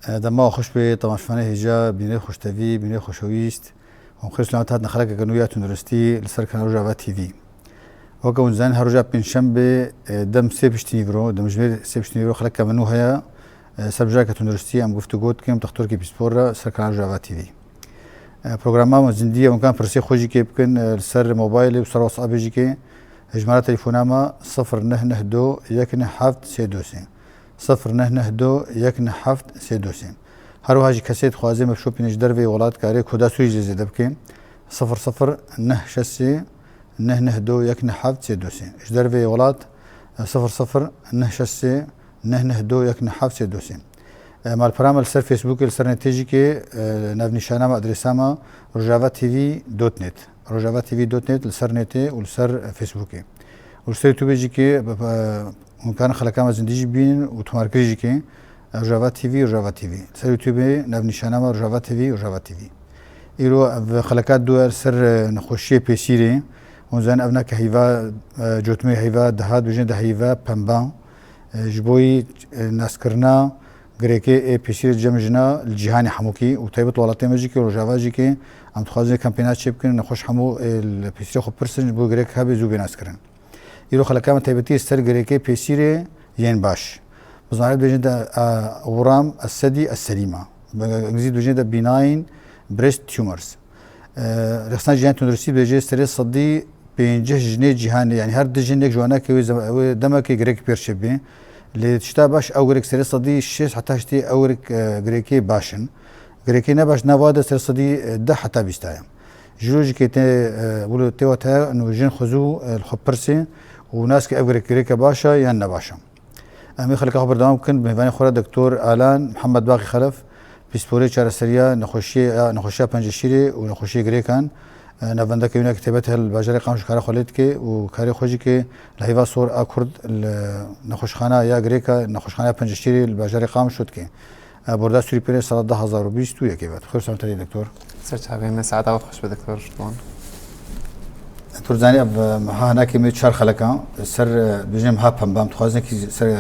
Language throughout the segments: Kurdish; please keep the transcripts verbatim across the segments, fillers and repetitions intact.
Dema xweş bê, temaşevanê hêja, bînerê xweştevî, bînerê xweşewîst. Hûn xêr selamet hatin xelekeke nû ya tunduristî li ser kanala Rojava T V. Weke hûn dizanin, her roja pêncşembê, e, dem sê piştî nîvro, demjimêr sê piştî nîvro xelekeke me nû heye, e, ser mijareke tunduristî em guftûgo dikin bi dextorkî pîspor re ser kanala Rojava T V. E, programa me zindî ye, hûn kan pirsê xwe jî kê bikin, e, li ser mobaylê û ser WhatsAppê jî kê. Hejmara telefona me sifir neh neh do yek neh heft sê do sê. Sifir neh neh do yek neh heft sê do sê. Her wiha jî kesê dixwaze me bişopîne ji derveyî welat, karê koda Sûrî jî zêde bike. Sifir sifir neh şeş sê neh neh do yek neh heft sê do sê. Ji derveyî welat, e, sifir sifir neh şeş sê neh neh do yek neh heft sê do sê. E, malpera me li ser Facebookê, li ser netê jî kê, e, navnîşana me, adresa me, Rojava T V dot net. Rojava T V dot net li ser netê û li ser, e, Facebookê. Û li ser YouTubeê jî kê, e, hûn karin xeleka me zindî jî bînin û tomarkirî jî kê, e, Rojava T V, Rojava T V. Li ser YouTubeê navnîşana me Rojava T V, Rojava T V. Îro ev xeleka dû er ser, e, nexweşiyê pêsîrê. Hûn zanin ev nake heyva, e, cotmê heyva deha, dibêjin de heyva pemba. E, ji bo yî, e, naskirina girêkê ê pêsîrê cem jina li cîhanê hemûkî û taybet welatê me jî kê, Rojava jî kê, em dixwazin vê kampêna çêbikin, nexweş hemû ê li pêsîrê xwe pirsin, ji bo girêk hebe zû bê naskirin. Îro xeleka me taybetî ser girêkê pêsîrê yên baş. Bi zimanê dibêjin de, e, Ewram, Esedî, Eselîma. Bi îngilîzî dibêjin de benign breast tumors. E, Rêxistina Cîhanê Tunduristî dibêje serê sedî pêncî jinê cîhanê, yanî her du jin yek ji wan nake wê zem-, wê demekê girêk pêr çêbê. Lê tişta baş ew girêk serê sedî şêst heta heştê ew girêk, e, girêkê baş in. Girêkê ne baş nav de serê sedî deh heta bîst heye. Ji rojekê tê, e, wilo tê wate, û jin xwe zû, e, li xwe pirsê û nas ke ev girêk girêke baş e yan ne baş e. Em ê xeleka xwe berdewam bikin, bi mêvanê xwe re Doktor Alan Mihemed Baqî Xelef, pîsporê çareseriya nexweşiyê, ya nexweşiya penceşîrê û nexweşiyê girêkan, e, navendeke wî nake taybet heye li bajarê Qamişlo kara xwe lê dike û karê xwe jî kê li Heyva Sor a Kurd li nexweşxana ya girêka, nexweşxaneya penceşîrê li bajarê Qamişlo dike. E, Borda Sûrî Pêrê sala du hazar û bîst û yekê ve. Xêr selamet heyî, doktor. Ser çavê me, saeta we xweş be, doktor Ridwan. Doktor, zanî ev, e, meha hinakê me çar xeleka ser, e, dibêjin meha pembe. Em dixwazin kî ser, e,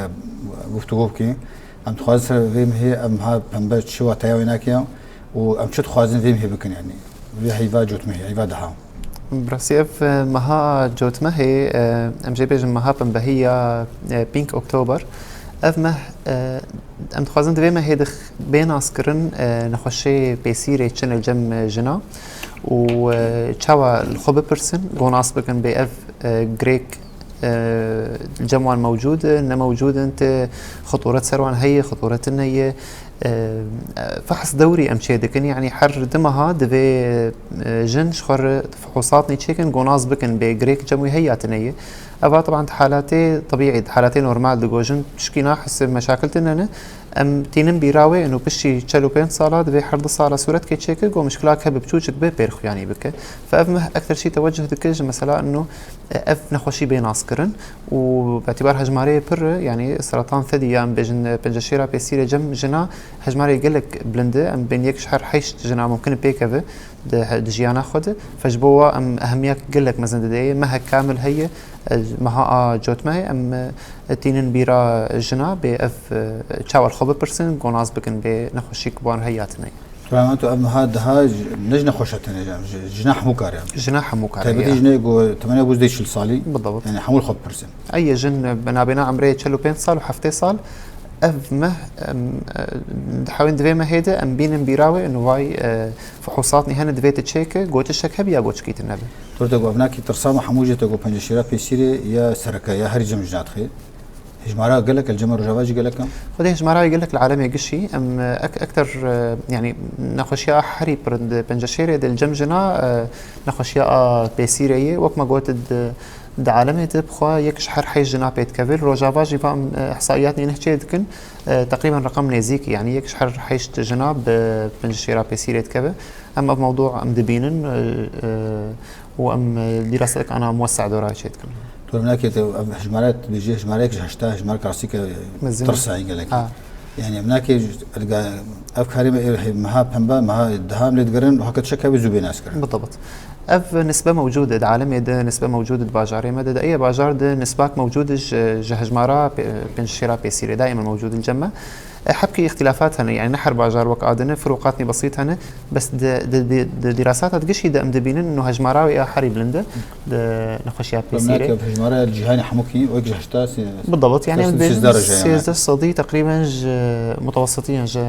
guftûgo bikî. Em dixwazin ser vê mehê, ev meha pembe çi wateya wê nake ya û em çi dixwazin vê mehê bikin, yanî vê heyva cotmehê, heyva deha. Bi rastî ev, e, meha cotmehê, e, em jê bêjin meha pembehî ya, e, Pink October. Ev meh, e, em dixwazin di vê mehê de bê naskirin, e, nexweşê pêsîrê çin li cem, e, jina û, e, çawa li xwe bipirsin, go nas bikin bê ev, e, girêk, e, li cem wan mewcûd in, ne mewcûd in, ti xitûret ser wan heye, xitûret tune ye. E, fehs dewrî em çê dikin, yanî her du meha divê, e, jin ji xwe re fihûsatnî çêkin, go nas bikin bê girêk cem wî heye ya tune ye. Eva, teban, di halatê tebîî, di halatê normal digo jin tişkî nahise, meşakil tune ne. Em tînin bîra wê, û piştî çel û pênc sala divê her du sala sûretkê çêke, go mişkilak hebe, biçûçik be, pêr xuyanî bike. Fe ev meh ekter çî tewecih dike ji mesela ino, e, ev nexweşî bê naskirin û bi îtibar hejmareyê pir e, yanî seratan thedî ya em bêjin, e, penceşêra pêsîrê cem jina hejmarê gelek bilind e. Em bên yek ji her heşt jina mumkin e pêkeve di he-, di jiyana xwe de. Fe ji bo wa em ehemiyek gelek mezin didê. Mehek kamil heye, e, meha a cotmehê em, e, tînin bîra jina bê ev, e, çawa li xwe bipirsin, go nas bikin bê nexweşî ku wan heye ya tune ye. Turaman tu ev meha daha j-, ne ji nexweşa tenê, ji, ji jina hemû kare. Jina hemû kare. Taybetî ya. Jinê ku temene bû dê çil salî. Bidewt. Yani hemû li xwe bipirsin. Ey jin, e, nabêna emrê çel û pênc sal û heftê sal, ev meh, em, e, di hewên divê mehê de em bînin bîra wê, û vay, e, fihûsatnî hene divê tu çêke, go tiştek hebe ya go çikî tune be. Tor te got, ev nakî tirsa me hemû jê te got, penceşêra pêsîrê ya sereke, ya herî cem jina dixê. Hejmara gelek, li cem Rojava jî gelek e? Xwedê hejmara gelek li alemê gişî. Em, e, ek-, ekter, e, yanî nexweşiya herî pir di penceşêrê de li cem jina, e, nexweşiya a pêsîrê ye. Wek me got, di, di alemê de bi xwe yek ji her heşt jina pê dikeve. Li Rojava jî van, e, ihsaiyatnê neh çê dikin, e, teqrîben reqem nêzîk, yanî yek ji her heşt jina bi penceşêra pêsîrê dikeve. Em ev mewdû em dibînin, e, e, û em, e, dîrasek ana muwesse'ê dora çê dikin. Tu minakê te ev hejmara dibêjî, hejmarek ji heşta, hejmarek rastî ke tirsa ye gelekî. Ha. Yani minakê erga ev karê me ê meha pembe, meha deha em lê digerin, haka tişek hebe zû bê naskirin. Bidewt. Ev nisbe mewcûd e, di alemê de nisbe mewcûd e, di bajarê me de, di eye bajar de nisbak mewcûd e ji, ji hejmara pê-, penceşêra pêsîrê daîmen mewcûd e li cem me. Hebkî îxtilafat hene, yani ne her bajar wek adine, furuqatnî besît hene, bes di, di, di, di dîrasata gişî de em dibînin ino hejmara wê ya herî bilind e, di nexweşiya pêsîrê. Hejmara cîhanê hemûkî wek ji heşta sê-, Bidewet, yani em dibêjin sêzdeh sedî teqrîben ji mutewesitiyan ji,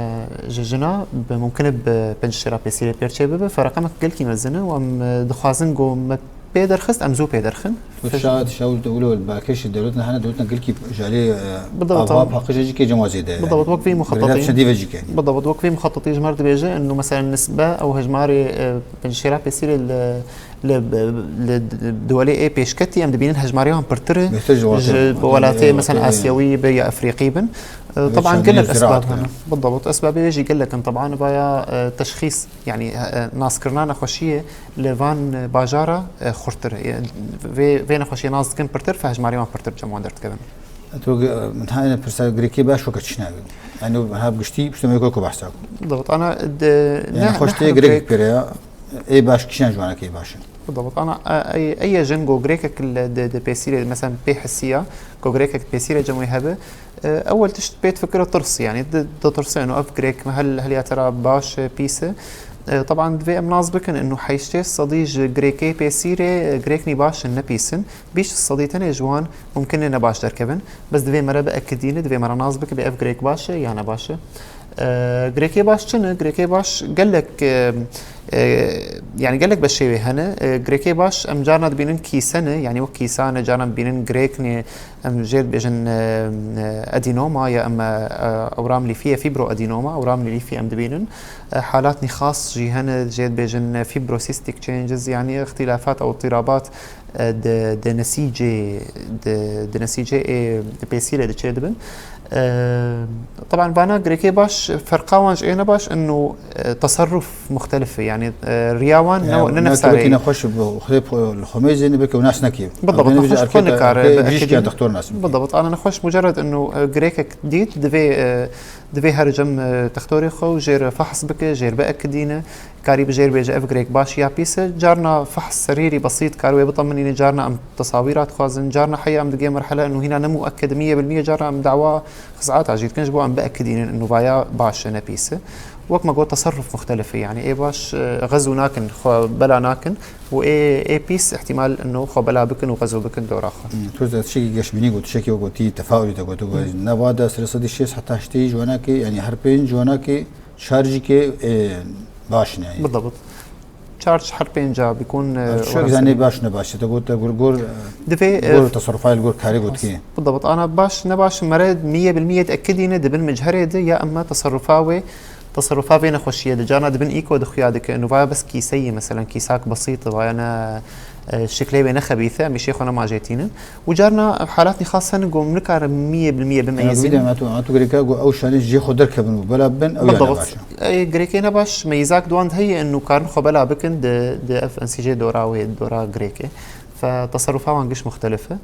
ji jina bi mumkin e bi pênc şêra pêsîrê pêr çê bibe, fe reqemek gelkî mezin e û em, e, dixwazin ku me pê derxist, em zû pê derxin. Şa-, şa-, wilo balkêş dewletin hene, dewletin gelkî jalê, e, Bidewet, ava em paqij jî kê cem wazê de. Bidewet, wek vî muxetetî. Bidewet, wek vî muxetetî ji me re dibêje, inu mesela nisbe ew hejmarê, e, pênc şêra pêsîrê li, li, li duwelê ê pêşketî em dibînin hejmarê wan pirtir e ji welatê, e, mesela, Asyawî be ya Efrîqî bin. E, teban gelek esbab hene. Bidewet, esbabê wê jî gelek in. Teban vaya, e, teşxîs, yani, e, naskirina nexweşiyê li van bajara, e, xurttir e. Vê, vê nexweşiyê nas dikin pirtir, fe hejmarê wan pirtir cem wan derdikevin. Tu ge-, min hene pirsa girêkê baş weke çi navê? Yani, ha bi giştî, piştemê ku, ku behsa ku. Bidewet, ana de, Yani, ne, nexweş ne tê her girêk girêk pêre ya, ê baş kişan ji wanekê baş in. Bidewet, ana, e, ey, ey jin go girêkek li, de, de pêsîrê, mesela pê hisiya, go girêkek pêsîrê cem wê hebe, E, ewel tişt pê difikire tirs, yani di, ditirse ino ev girêk me hel, heliya te ra baş e, pîs e. E, teban divê em nas bikin ino heştê sedî ji girêkê pêsîrê, e, girêknî baş in, ne pîs in. Bîst sedî tenê ji wan mumkin e ne baş derkevin. Bes divê me re biekidîne, divê me re nas bike bê ev girêk baş e ya ne baş e. E, girêkê baş çi ne? Girêkê baş gelek, e, e, yani gelek beşê wê hene. E, girêkê baş em carna dibînin kîse ne, yani wek kîsa ne, carna dibînin girêk ne, em jê dibêjin, e, e, adenoma ya em, e, e, ewram lîfî ye, fîbroadenoma, ewram lîfî em dibînin. E, halatnî xas jî hene, jê dibêjin, e, fibrocystic changes, yani îxtilafat ew îtirabat, e, di, di nesîcê, di, di nesîcê ê pêsîrê de çê dibin. E, teban vana girêkê baş, ferqa wan ji ê ne baş, inu, e, teserruf muxtelif e, yani, e, riya wan ne, ne nefsarê ye. Nexweş bi xwe, li xwe mêzê ne, belkî nas nekê. Bidewet, nexweş bi xwe nikare, erkê, erkê bijîşkiya dixtor nas bike. Bidewet, ana nexweş mucerred inu, e, girêkek dît, divê, e, divê here cem, e, dixtorê xwe û jê re fehs bike, jê re biekidîne. Karî bi jê re bêje ev girêk baş ya pîs e. Carna fehs serîrî besît kar wê biteminîne, carna em tesawîra dixwazin, carna heya em digê merhele inu hîna ne mueked miyê bil miyê, carna em dawa xizata jî dikin ji bo em biekidînin inu vaya baş e ne pîs e. Wek me got, teserruf muxtelif e, yani ê baş, e, xezo nakin, xwe bela nakin û ê, ê pîs ihtimal inu xwe bela bikin û xezo bikin dora xwe. Hmm, tu tiştekî geş bînî got, tiştekî wek gotî tefaulî te got, tu got, Hmm. neva de serê sedî şêst heta heştê ji wanakê, yani her pênc ji wanakê Çar jî ke, e, baş ne. Bidewet. Çar ji her pênca bikûn, e, Şek zanê baş ne baş. Te got te gur gur, e, Divê, e, gur teserrufayê li gur karê got ki. Bidewet. Ana baş ne baş mere miyê bil miyê diekidîne dibin micherê de ya ema teserrufa wê, teserrufa vê nexweşiyê de carna dibin îko de xuya dike. Nû vaya bes kîseyî, meselen kîsak besît, vaya ne, e, şiklê wê ne xebîth e, em îşê xwe nema jê tînin. Û carna halatnî xas hene ku em nikarin miyê bil miyê bimeyîzin. Yanî, tu, tu girêka ku ew şanî jê xwe derkevin û bela bin, ew ya ne baş e. Bidewet. Ê, girêkê ne baş, meyîzak di wan de heye, û karin xwe bela bikin di, di ev ensîcê dora wê, dora girêkê. Fe teserrufa wan giş muxtelif e.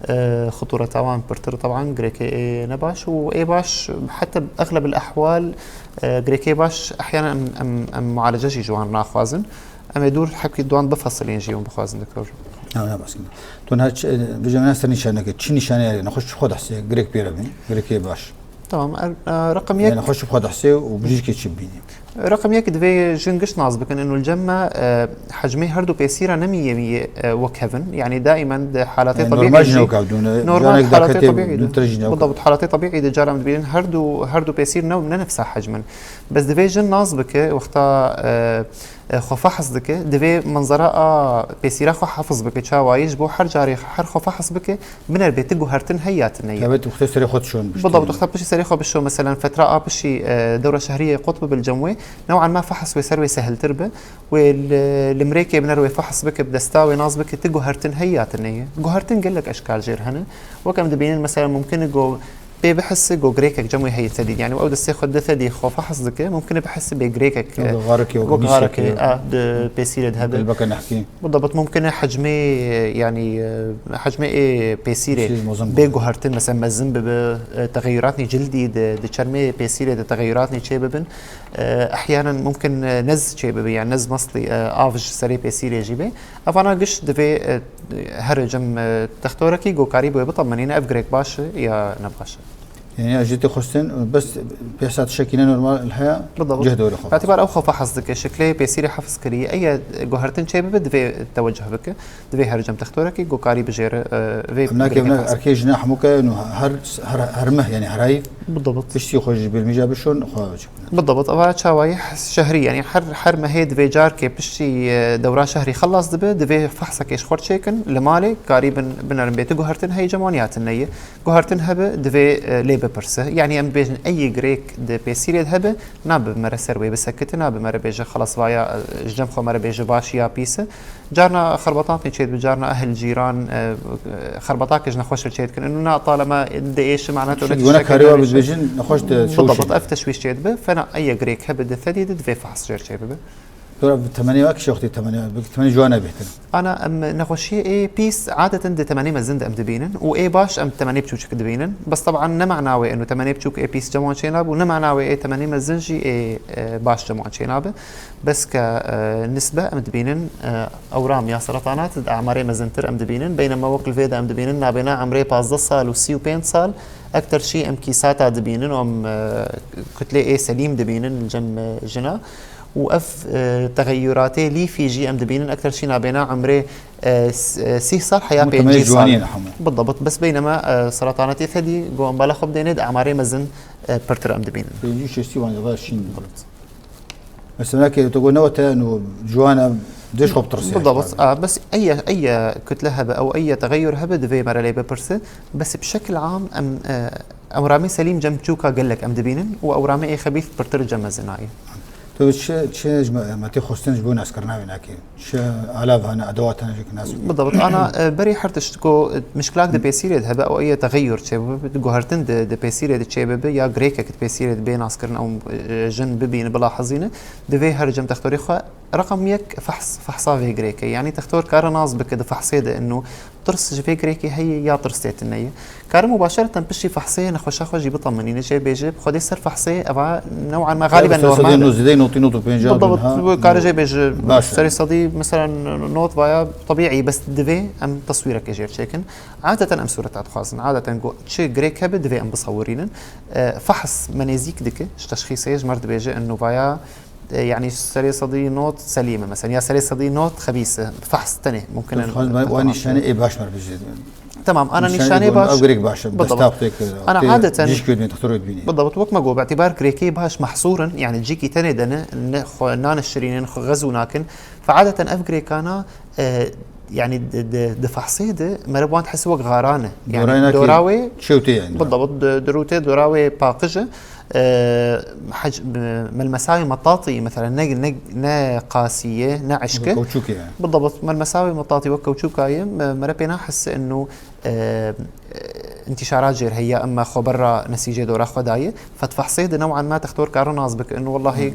E, xutûreta wan pirtir, teban girêkê ê ne baş û ê baş, heta bi exleb el ehwal, e, girêkê baş ehyanen em, em, em mualece jî ji wan naxwazin. Em ê dûr hebkî di wan bifesilîn jî hûn bixwazin, doktor. Ew ne baş e. Tu niha çi, vêca min ser nîşaneke, çi nîşaneyê nexweş ji xwe dehsê, girêk pê re bî, girêkê baş. Tamam, er, e, reqem yek. Yani nexweş ji xwe dehsê û bijîşkê çi bînî? Reqem yek divê jin giş nas bikin, inu li cem me, e, hecmê her du pêsîra ne miyê miyê, e, wek hev in. Yani daimen di halatê tebîî jî. Normal jî ne wek hev dûn, e, normal halatê tebîî de. Bidewet, halatê tebîî de cara em dibînin her du, her du pêsîr ne, ne nefsa hecm in. Bes divê jin nas bike, wexta, e, e, xwe fehs dike, divê menzera a pêsîra xwe hefiz bike. Çawayî ji bo her carê her xwe fehs bike, biner bê ti guhertin heye ya ti neye. Tabii, tu xwe serê xwe dişon biştî. Bidewet, tu xwe piştî serê xwe bişo, meselen, fetra a pişî, e, dewra şehriyê qut bibe li cem wê, new'an ma fehs wê ser wê seheltir be. Wê li, li mirêkê biner wê fehs bike, bi desta wê nas bike, ti guhertin heye ya ti neye. Guhertin gelek eşkal jêr hene. Wek em dibînin, meselen, mumkin e go pê bihisi go girêkek cem wê heye tedî. Yani ew destê xwe di tedî xwe fehs dike, mumkin e bihisi bê girêkek, Wek e, xarekê, wek wek nîşekê, xarekê, a, di pêsîrê de hebe. Gelbeke nehkî. Bidewet, mumkin e hecmê, yani, e, hecmê ê pêsîrê Pêsîrê mezin bê bibe. Guhertin, mesela mezin bibe, e, texeyuratnî cildî di, di çermê pêsîrê de texeyuratnî çê bibin. E, ehyanen mumkin, e, nez çê bibe, yani nez meslî, e, av ji serê pêsîrê jî bê. Evana giş divê, e, here cem, e, dextorekî go karî bi wê bitemenîne ev girêk baş e ya ne baş e. Yani ya jî tê xwestin, bes piyasa tiştekî ne normal heye, Bidabit. Cih dewrê xwe. Betibar ew xwe fehs dike, şiklê pêsîrê hefz kirî, eye guhertin çê bibe, divê teweceh bike, divê her cem textorekî gokarî bijêre, e, vê Em nake girêkê evne fehs. Erkê jine hemû ke, no her, her, her meh, yani her ay Bidabit. Piştî xwe ji bêrmîja bişon, xwe çi bikine. Bidabit. Eva çawayî şehrî, yani her, her mehê divê carkê piştî, e, dewra şehrî xelas dibe, divê fehsekê ji xwe çêkin, li malê karî bin, binerin bê tu guhertin heye cem wan ya tune ye. Guhertin hebe divê, e, lê bipirse. Yani em dibêjin eyî girêk di pêsîrê de hebe, nabe mere ser wê bisekite, nabe mere bêje xelas vaya, e, ji cem xwe mere bêje baş ya pîse. Carna xerbatatê çêdibe, carna ehil, cîran, e, e, xerbatakê ji nexweş re çêdikin. Inu na talema diêşe, mane tu Şî gona karê wa bibêjin, nexweş de Bidabit, şewşî. Ev teşwîş çêdibe. Fena eyî girêk hebe di fedî de divê fehs jêr çêbibe. Dora bi temenê wa kişe wextê temenê wa, bi temenê ji wan ne bêhtir. Ana em nexweşiyê ê pîs adeten di temenê mezin de em dibînin û ê baş em temenê biçûçik dibînin. Bes teban ne mana wê inu temenê biçûk ê pîs cem wan çênabe û ne mana wê ê temenê mezin jî ê, e, baş cem wan çênabe. Bes ke, e, nisbe em dibînin, e, ewram ya seretanat di amarê mezintir em dibînin. Beynema wek li vê de em dibînin nabêna emrê pazdeh sal û sî û pênc sal ekter şî em kîsata dibînin û em, e, kutlê ê selîm dibînin li cem, e, jina. Û ev, e, texeyuratê lîfî jî em dibînin ekter şî nabêna emrê, e, s-, e, sî sal heya Hemû pêncî temenê sal. Ciwanî ne hemû. Bidabit. Bes beynema, e, seretanatê fedî go em bala xwe bidêne di amarê mezin, e, pirtir em dibînin. Pêncî şêstî wan eva şîn. Mesela ke tu go ne wete no ciwana dêş xwe bitirsê. Bidabit. A, bes eyya, eyya kutle hebe ew eyya texeyur hebe divê mere lê bipirse. Bes bi şekil am em, e, ewramê selîm cem çûka gelek em dibînin û ewramê ê xebîs pirtir cem mezinayê. Tu çi, çi ji me, me tê xwestin ji bo naskirina wê nakê? Çi alav hene, edewat hene jî ki nas bike? Bidabit. Ana, e, berê her tişt ku, e, mişkilak di pêsîrê de hebe, ew ê texeyur çêbibe, guhertin di, di pêsîrê de çêbibe, ya girêkek di pêsîrê de bê naskirin ew, e, jin bibîne, bilahizîne, divê her cem textorê xwe, reqem yek fehs, fehsa vê girêkê. Yanî textor kare nas bike di fehsê de inu tirs ji vê girêkê heye ya tirs tê tune ye. Kare mubaşereten piştî fehsê nexweşa xwe jî biteminîne, jê bêje, bi xwedê ser fehsê eva new'an ma galiben normal e. Notî, notî pênc. Bidabit, kare jê bêje, serê sedî, mesela not vaya tebîî, bes divê em teswîrekê jêr çêkin. Adeten em sûreta dixwazin. Adeten go çi girêk hebe divê em bisewirînin. E, fehs me nêzîk dike, ji teşxîsê ji me re dibêje, inu vaya, e, yanî serê sedî not selîm e, mesela, ya serê sedî not xebîs e, fehs tenê mumkin e. Dixwazin wan nîşanê ê baş me re bijêrin. Tamam, ana nîşanê baş. Ev girêk baş e. Bidabit. Destap tê kir. Ana adeten cîşk wê dibîne, textor wê dibîne. Bidabit, wek me got, bi îtibar girêkê baş mehsûr in, yanî cîkî tenê de ne, ne xwe naneşirînin, xwe xezû nakin. Fe adeten ev girêkana, e, yanî di, di, di fehsê de mere bi wan dihese wek xaran e. Yanî dora wê çewtê yani. Bidabit, di, di rûtê dora wê paqij e. E, hec-, e, melmesayê metatî, mesela, ne, ne, ne qasî ye, ne eşk e. Kewçûk e yani. Bidabit, melmesayê metatî wek kewçûka ye, me-, mere pê nahese inu, e, e, întîşara jêr heye, ema xwe berra nesîcê dora xwe daye. Fe di fehsê de new'an ma textor kare nas bike, inu wellahî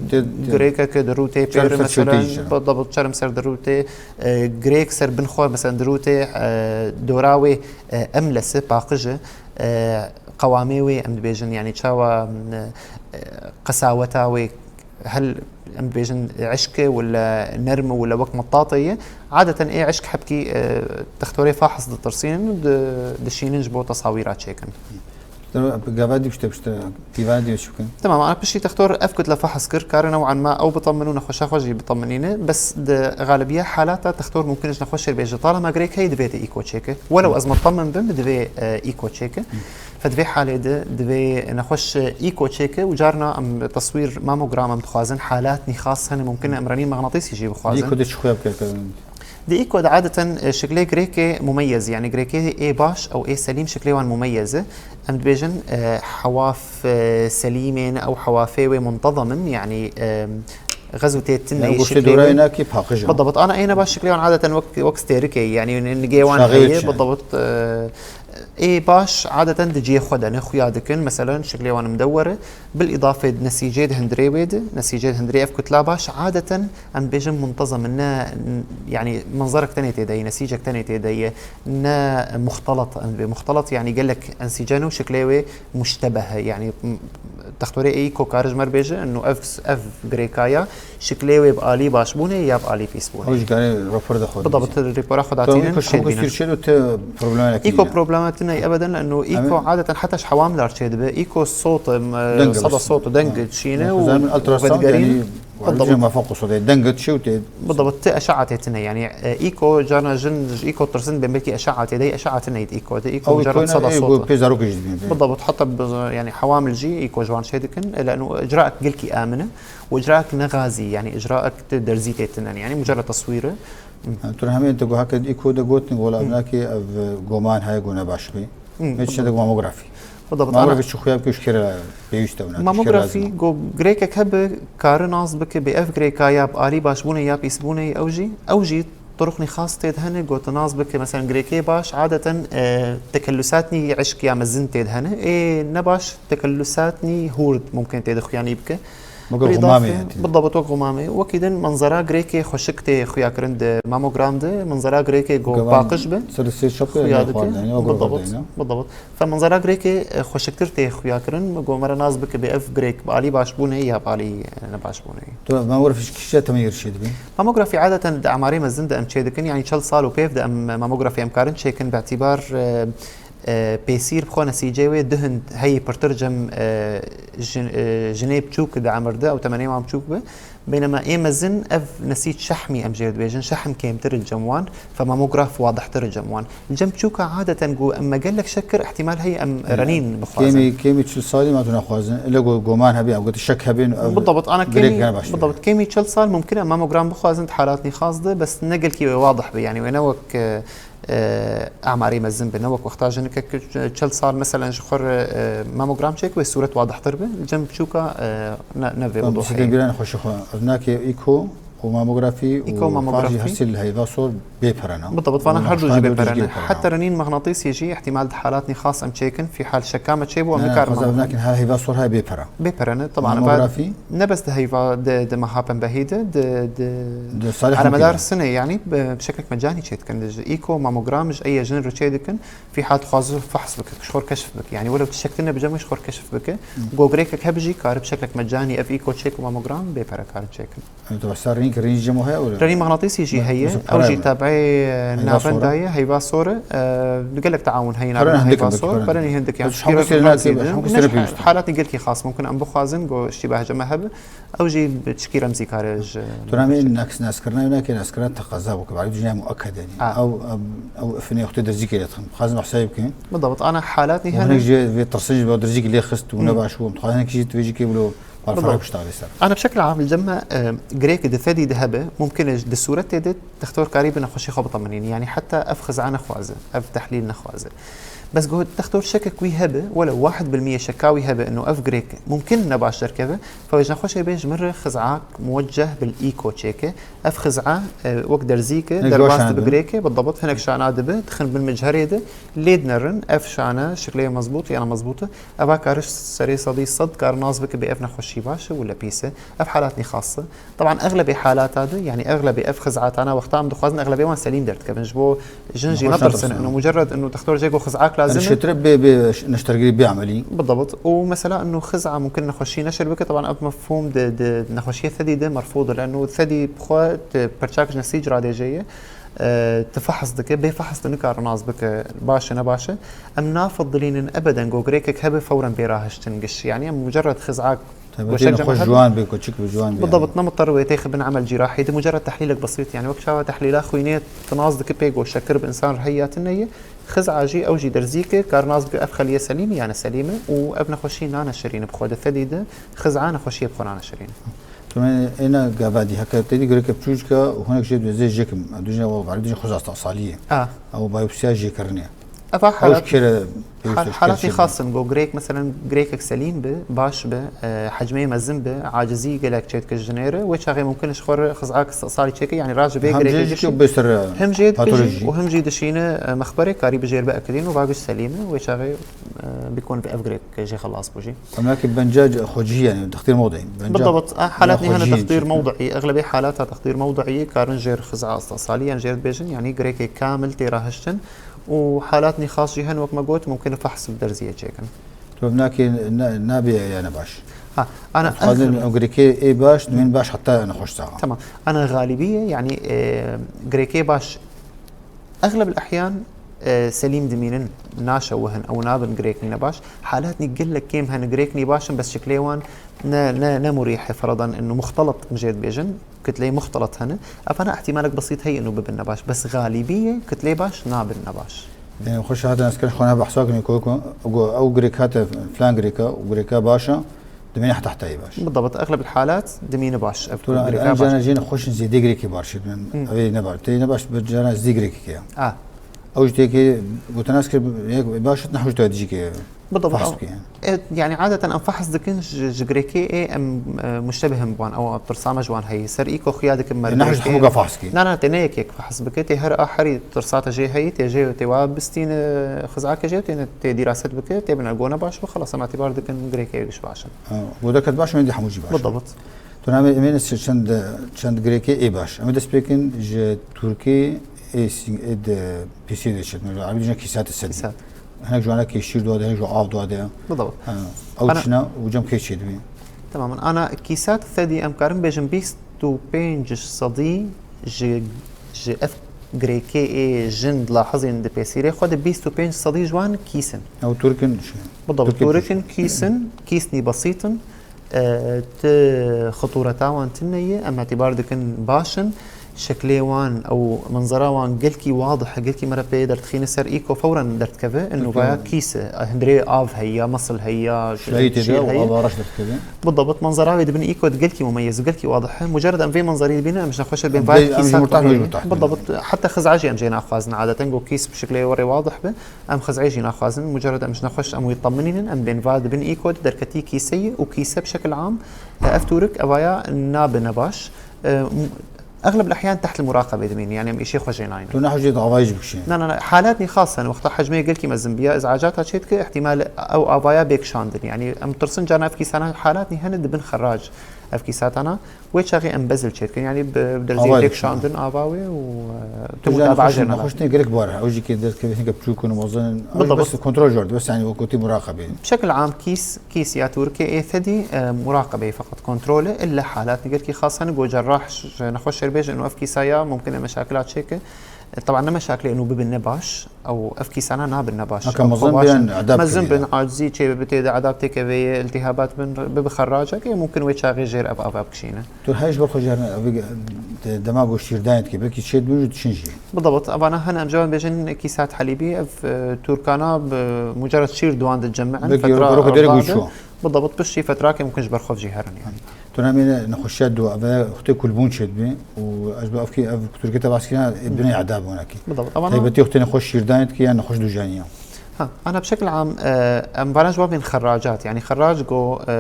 girêkeke di rûtê pêr, mesela, bidabit, çerm ser di rûtê, e, girêk ser bin xwe, mesela, di rûtê, e, dora wê, e, emles e, paqij e, e, qewamê wê, em dibêjin, yanî çawa, e, qesaweta wê, hel em dibêjin eşk e, wala nerm e, wala wek metatê ye. Adeten ê eşk hebkî, e, textorê fahs ditirsînin û di, dişînin ji bo tesawîra çêkin. Gava dî pişte pişte pîvana dî çi bikin? Tamam, ana piştî textor ev kutle fahs kir, kare new'an ma ew bitemin û nexweşa xwe jî biteminîne, bes di galibiya halata textor mumkin e ji nexweşê re bêje, talema girêk heye divê te îko çêke. Welew ez mitemin bim, divê, e, îko çêke. Fe di vê halê de divê nexweş îko çêke û carna em teswîr mamogram em dixwazin, halat nîxas hene, mumkin e em renîn mexnatîsî jî bixwazin. Îko de çi xuya bike? Di îko de adeten, e, şiklê girêkê mumeyez, yani girêkê ê baş ew ê selîm şiklê wan mumeyez e. Em dibêjin, e, hewaf, e, selîmên ew hewafê wê muntezem in, yani, e, xezo tê tine. Yani goştê şiklê dorayê wê nakî paqij e. Bidabit, ana êne baş şiklê wan adeten wek, wek stêrikê, yani nigê wan heye, bidabit, e, Ê baş adeten di cihê xwe de ne xuya dikin. Meselen, şiklê wan mdewwer e. Bil îdafê di nesîcê di hundirê wê de, nesîcê di hundirê ev kutla baş adeten em dibêjin muntezem in, ne, yani menzerek tenê tê de ye, nesîcek tenê tê de ye, ne muxtelet em dibê. Muxtelet yani gelek ensîce ne û şiklê wê muştebeh e. Yani, m-, textorê ê îko kare ji me re bêje, inu ev, ev girêka ya, şiklê wê bi alî baş bûne ya bi alî pîs bûne. Ew jî kare rapor de xwe. Bidabit, rapora xwe datînin. Îko çêdibînin. Îko problem ما تنهي ابدا، لانه ايكو عاده حتى حوامل ارشيد به ايكو صوت، م-، صدى صوت ودنج تشينه. التراساوند يعني، بالضبط. ما فوق صوت دنج تشي وتي. بالضبط، تي اشعه تنهي يعني، آه، ايكو جانا جن ايكو ترسن بين بلكي اشعه تي دي اشعه تنهي ايكو دي ايكو مجرد صدى صوت. بالضبط، حتى يعني حوامل جي ايكو جوان شيدكن، لانه اجراءك قلكي امنه واجراءك نغازي، يعني اجراءك درزيتي تنن، يعني مجرد تصويره. Tu hemê te got heke îko de gotin, wela evnakê ev goman heye ku ne baş bê. Mê çi de mamografî. Mamografî çi xuya bike, ji kê re pêwîst e evnakê, ji kê re lazim e? Mamografî go girêkek hebe, kare nas bike, bê ev girêka ya bi alî başbûnê ya pîsbûnê, ew jî, ew jî turuqnî xas tê de hene, go tu nas bike, mesela girêkê baş, adeten, e, tekellusatnî eşk ya mezin tê de hene, ê ne baş tekellusatnî hûr mumkin tê de xuyanî bike. Weke xumamê. Bildabat wek xumamê. Wekî din menzera girêkê xweşik tê xuya kirin di mamogram de. Menzera girêkê go paqij be. Xuya dike. Bildabat. Bildabat. Fe menzera girêkê, e, xweşiktir tê xuya kirin. Go mere nas bike bê ev girêk bi alî baş bûne ya bi alî, e, ne baş bûne. Tu mamografî ji kîşe temê girişê dibî? Mamografî adeten di emarê mezin de em çê dikin. Yani çel sal û pêv de em mamografî em karin çêkin bi îtîbar, e, E, pêsîr bi xwe nesîcê wê du hin heyî pirtir cem, e, jin-, e, jinê biçûk di emir de ew temenê wan biçûk bi. Beynema ê mezin ev nesîc şehmî em jê dibêjin, şehm kêmtir li cem wan, fe mamograf wadihtir li cem wan. Li cem biçûka adeten ku em me gelek şek kir, ihtimal heye em renîn bixwazin. Kêmî, kêmî çil salî ma tu naxwazin. Ile ku goman hebî, ew gotin şek hebî, ev Bidabit, ana girêk kêmî, hene baş. Bidabit, kêmî çil sal mumkin e em mamogram bixwazin di halatnî xas de, bes ne gelkî wê wadih be. Yani wê ne wek, e, e, amarê mezin be, ne wek wexta jinikek çil sal, meselen, ji xwe re, e, mamogram çêk wê sûret wadihtir be, li cem biçûka, e, ne, ne vê Tamam, wudûhê. Bîra nexweşi xwe. Ev nake îko û mamografî û Îko, mamografî. Fajî her sê li heyva sor bê pere ne? Bidabit, vana her du jî bê pere ne. Heta renîn mexnatîsî jî ihtimal di halatnî xas em çêkin, fî hal şeka me çêbû, em nikarin mamogram. Nakin her heyva sor haya bê pere. Bê pere ne, taban. Mamografî? Ne bes di heyva, di, di meha pembehî de, di, di, di salê hemû alemedar sinê, yani, bi, bi şeklek mecanî çê dikin. Ji îko, mamogram, ji ey jin re çê dikin. Fî hal dixwaze fehs bike, ji xwe keşf bike. Yani, welew tiştek tune bi cem wê ji xwe keşf bike. Go girêkek hebe jî, kare bi şeklek mecanî ev îko çêk û mamogram bê pere karin çêkin. Em tu besa rînk, rînk cem heye, wele? Rînk mexnatîsî jî heye, ew jî tabiê navenda ye, heyva sor e. E, gelek taawun heye navenda heyva sor. Pere ne hindik, yani, halatê gelkî xas mumkin em bixwazin, go iştî behece me hebe. Ew jî bi çikî remzî kare ji. Tu namê nas-, naskirina wê nake, naskirina teqeza bû, ke barî dujna mueked, yani. Ha. Ew, ew, ew finê xwe derzîkê lê dixin. Dixwazin hesabê bikin. Bidabit, ana halatnî hene. Hinek jî vê tirsîn ji bo derzîkê lê xist û nebaş bû. Dixwazin hinek jî tu vê jî kê wilo balfirek bişta vê ser. Ana bi şekil am li cem me, e, girêk di fedî de hebe, mumkin e di sûretê de Dextor karî bi nexweşî xwe biteminîne. Yani heta ev xiza nexwaze, ev tehlîl nexwaze. Bes got dextor şekek wî hebe, wele wahid bil mîye şeka wî hebe, ino ev girêk mumkin nebaş derkeve, fe wê ji nexweşê bê ji min re xizak muwecceh bil îko çêke. Ev xiza, e, wek derzîk e, derbas dibe girêkê, bidabit hinek şana dibe, dixin bin mecherê de, lê dinerin, ev şana şiklê mezbût yana mezbût e. Eva kariş serê sedî sed kar nas bike bê ev nexweşî baş e wele pîs e. Ev halatnî xas e. Teban, exlebê halata de, yani exlebê ev xizatana wexta em dixwazin, exlebê wan selîm derdikevin. Ji bo jin jî netirsin, ino mucerred ino dextor jê go xizak lazim e. Şetre bê, bê neştergirî bê emelî. Bidabit. Û mesela ino xiza mumkin nexweşî neşir bike, teban ev mefhûm di, di nexweşiyê thedî de merfûd e, leno thedî bi xwe di perçak ji nesîc radêjê ye. E, tu fehs dike, bê fehs tu nikare nas bike baş e, ne baş e. Em nafedilînin ebeden go girêkek hebe fewren bê rahiştin giş. Yani em mucerred xizak Tabii, goşek cem hebe. Ciwan bê, koçik bê, ciwan bê. Bidabit, ne muter wê têxi bin emel cîrahî de, mucerred tehlîlek besît, yani wek çawa tehlîla xwînê tu nas dike pê go şekir bi insan re heye ya tune ye, xiza jî ew jî derzîk e, kar nas bike ev xeliyê selîm e ya ne selîm e û ev nexweşî nane şirîne bi xwe de fedî de, xiza nexweşiyê bi xwe nane şirîne. Tu me êna gava dî, heke têdî girêke biçûcik e û hinek jê dibê zê jêkim, dujna we varî, dujna xwe zasta salî ye. A. Ew bayopsiya jêkirinê. Eva halat-, halatî xas in, go girêk, meselen, girêkek selîm bi, baş bi, e, hecmê mezin bi, acizî gelek çêdike ji jinê re, wê çaxê mumkin ji xwe re xizak salî çêke, yani raje bê girêkê dişî. Hem jê dikijî û hem jî dişîne, e, mexberê karî bijêr bi ekidîn û vagiş selîm e, wê çaxê, e, bikon bi ev girêk jê xelas bû jî. Em nake benca xwecihî, yani, textîr mewdî. Bidabit, a, halatnî hene textîr mewdî. Exlebê halata textîr mewdî karin jêr xiza asta salî, yani jêr dibêjin, yani girêkê kamil tê rahiştin. û halatnî xas jî hene, wek me got, mumkin e fehs bi derziyê çêkin. Tu ev nakê, na-, nabê ya ne baş. Ha, ana dixwazin ev girêkê ê baş, dimên baş heta nexweş saxa. Tamam. Ana xalibî ye, yani, e, girêkê baş, exleb el ehyan e, selîm dimînin, naşewihîn, ew nabin girêknî nebaş. Halatnî gelek kêm hene girêknî baş in, bes şiklê wan ne, ne, ne murîh e, feradan inu muxtelit em jê dibêjin, kitleyê muxtelit hene. Evana ihtimalek besît heye inu bibin nebaş, bes xalîbiyê kitleyê baş nabin nebaş. Ê, xweş hate ez kir xwe ne behsa kirin ku, ku, ku ew girêk hate filan girêka û girêka baş e, dimîne heta hetayê baş. Bidabt, egleb halat dimîne baş. Ev Tura girêka en baş. Cana jî xweşin zêdê girêkê baş e. Hı. Ev ê ne baş. Tê ne baş, bi cana zî girêkê ya. A. Ew ji têkê gotin ez kir, yek baş e, nehûj te dijî ke. Bidabt, fehs bike yani. E, yani adeten em fehs dikin ji, ji girêkê ê em, e, muştebihim wan, ew tirsa me ji wan heye. Ser îko xuya dikin me. E, nehûj hemûka fehs ke. Na, na, tê ne yek yek fehs bike, tê her a herî tirsa te jê heye, tê jê tê wa bistîne, e, xizake jê, tê ne, tê dîraset bike, tê bine gone baş bi, xelas em etibar dikin girêkê ê giş baş in. Ha, bu da ket baş, em dî hemû jî baş. Bidabt. Tu name em ê çend, çend girêkê ê baş. Em ê dest pê kin ji Tirkê ê sing-, ê de pêsê de çet. Mesela, Erebî dîjin kîsat sedî. Kîsat. Hinek ji wana kê şîr dua de, hinek ji av dua de. Bidabt. Ha, ew Ana çina û cem kê çêdibî. Tamam. Ana kîsat sedî em karin bêjin bîst û pênc sedî ji, ji ev girêkê ê jin dilahizên di pêsîrê xwe de bîst û pênc sedî ji wan kîs in. Ew Tirk in, şey. Bidabt, Tirk in, Tirk in, pêsîrê. Kîs in, kîsnî besît in. E, ti xitûreta wan tune ye, em etibar dikin baş in. Şeklê wan ew menzera wan gelkî wadih e, gelkî me re pê derdixîne ser îko fewren derdikeve. Inu vaya kîs e, hundirê av heye, ya mesil heye, ya şehî tê şîr de û heye. Ava reş derdikeve. Bidabt, menzera wê dibin îko de gelkî mumeyez û gelkî wadih e. Mucerred em vê menzerî dibînin, em ji nexweş re bên vaya kîsa. Bidabt, heta xizecê em jê naxwazin, adeten ku kîs bi şeklê werê wadih be. Em xizeyê jî naxwazin, mucerred em ji nexweş em wî teminînin, em bên va dibin îko di derketî kîseyî û kîse bi şekil am, e, ev tûrik evaya nabe nebaş. E, m-, egleb lehyan teht li muraqebê dimînin, yani em îşê xwe jê naynin. Tu nehewcê di avayî jî bikişî. Na, na, na, halatnî xas hene, wexta hecmê gelkî mezin biya, iz'acata çê dike, ihtimal ew avaya bê kişandin. Yani em tirsin carna ev kîsana halatnî hene dibin xerac ev kîsatana. Wê çaxê em bezil çêdikin, yanî bi, bi derzî têkşandin ava wê û, e, tu mutabaa jê neda. Nexweştê gelek bar e. Ew jî kê dest kevê hinke piçûk û mezin. Bidabt. Bes kontrol jor, bes yanî wekî muraqebê. Bişekil am kîs, kîs ya Tirkê ê sedî, e, muraqebeyê feqet kontrol e. Îlle halat gelkî xas hene, go cerrah ji nexweş şêr bêje, û ev kîsa ya mumkin e meşakila çêke. E, teban ne meşakilê û bibin ne baş. Ew ev kîsana nabin nebaş. Heke mezin bin, edab mezin bin, acizî çê bibe, tê de edab têkevê ye, iltihabat bin, bibe xerracek, ê mumkin wê çaxê jêr ev ava bikişîne. Tu hej bo xwe jêr ev de dema go şîrdayên dike, belkî çê dibin û dişin jî. Bidabt, evana hene em cawan bêjin kîsat helîbî, ev, e, Turkana bi mucerred şîr duan de cem'in, belkî fetra roko derê erda de. Bidabt, piştî fetrake mumkin ji ber xwe jî herin yani. Tu nemîne nexweşiya dua ve xutê kulbûn çêdibî û ez bi evkî ev Tirkî te baskirina ê binê edab winekî. Bidabt, evana. Taybetî xutê nexweş şîrdanê dikî ya nexweş dujaniya. Ha, ana bi şekil am, e, em vana ji wabên xerracat, yani xerrac go, e,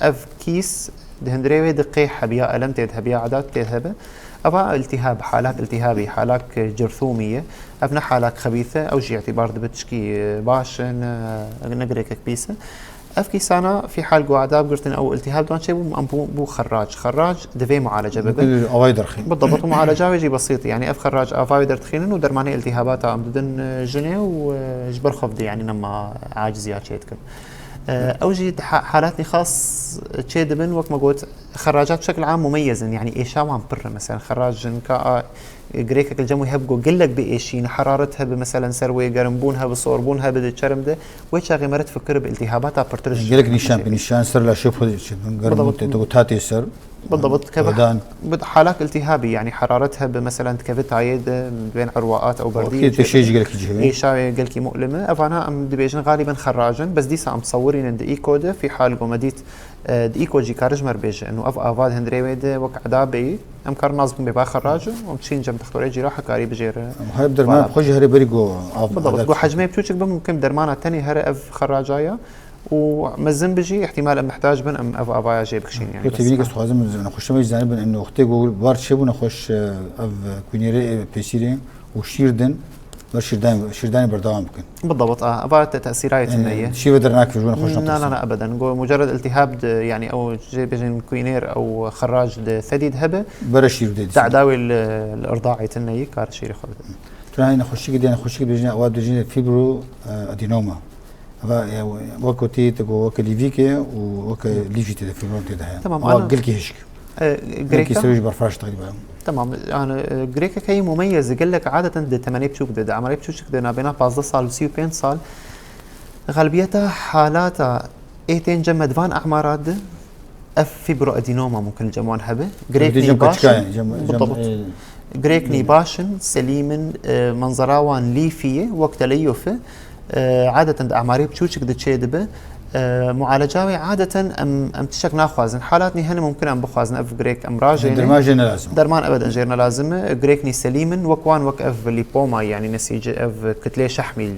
ev kîs di hundirê wê di qê hebiya elem tê de hebiya edat tê de hebe. Eva iltihab, halak iltihabî, halak, e, certhûmî ye. Ev ne halak xebîth e, ew jî îtîbar dibe tişkî, e, baş e, ne, ne girêkek pîs e. Ev kîsana fî hal ku edab girtin ew iltihab dan çêbû, em bû, bû xerrac. Xerrac divê mualece bibe. Mumkin avayê derxîn. Bidabt, mualeca wê jî besît e. Yani ev xerrac avayê derdixînin û dermanê iltihabata em didin, e, jinê û, e, ji ber xwe bidê, yani nema aciziya çê dikin. E, ew jî di ha-, halatî xas çê dibin, wek me got, xerracat bi şekil am mumeyez in, yani êşa wan pir e. Mesela xerrac jinka a, Girêkek li cem wê hebe ku gelek bi êşî ne, heraret hebe, meselen ser wê germbûn hebe, sorbûn hebe di çerm de, wê çaxê mere difikire bi iltihabata pirtir ji gelek nîşan, bi nîşan ser laşê xwe diçin, germbûn tê, tê ku ta tê ser. Bidabt, dikeve halak iltihabî, yani heraret hebe, meselen dikeve tayê de, bên irwaat ew berdî. Tê şê jî gelekî cihê. Êşa wê gelkî mu'lim e. Evana em dibêjin galiben xerracin, bes dîsa em sewirînin di îko de, fî hal ku me dît, e, di îko jî kar ji me re bêje, û ev ava di hundirê wê de wek edabê Em karin nas bikin bê va xerrac e, em çîn cem dixtorê cîra hekarî bijêre. Em her derman xwe jî herê berî go av. Bidabt, go hecmê piçûçik be, mumkin dermana tenê here ev xerraca ya û mezin bijî, ihtimal em mihtac bin, em ev avaya jê bikişîn, yani. Ku tevî kes dixwazim nexweşe me jî zanibin, em wextê go bar çêbû nexweş, ev kûnêrê pêsîrê û şîr din, ber şîrdan, şîrdanê berdewam bikin. Bidabt, a, eva te tesîrayê tune ye. Şî ve dernakeve ji wan xweş. Na, na, na, ebeden. Go mucerred iltihab de, yani ew jê bêjin kûnêr ew xerrac de sedî de hebe. Bere şîr de. Te'dawê li, li irdaê tune ye, kar şîrê xwe bide. Tu nayê nexweşîkê de, nexweşîkê bêjin, ewa bêjin fibro, e, adenoma. Eva, e, wek gotî, te go wek lîvîkê û wek lîvî tê de, fibron tê de heye. Tamam, eva ana gilkî hişk. E, gilkî girêka, ser wî jî berfiraş teqrîben. Tamam, yani, e, grêkek heye mumeyez e, gelek adeten di temenê biçûk de, di emarê biçûk de, nabêna pazdeh sal û sî û pênc sal, xelbiyeta halata ê tên cem me di van emara de, ev fibroadenoma mumkin li cem wan hebe. Grêknî baş in, cem, cem, bidabit. E, grêknî baş in, selîm in, e, menzera wan lîfî ye, wek teleyuf e. E, adeten di emarê biçûçik de çê dibe. E, mualeca wê adeten em, em tiştek naxwazin. Halatnî hene mumkin em bixwazin ev grêk em rajêne. Derman jê ne lazim. Derman ebeden jê ne lazim e. Grêknî selîm in, wek wan wek ev lîpoma, yani nesîce ev kitlê şehmî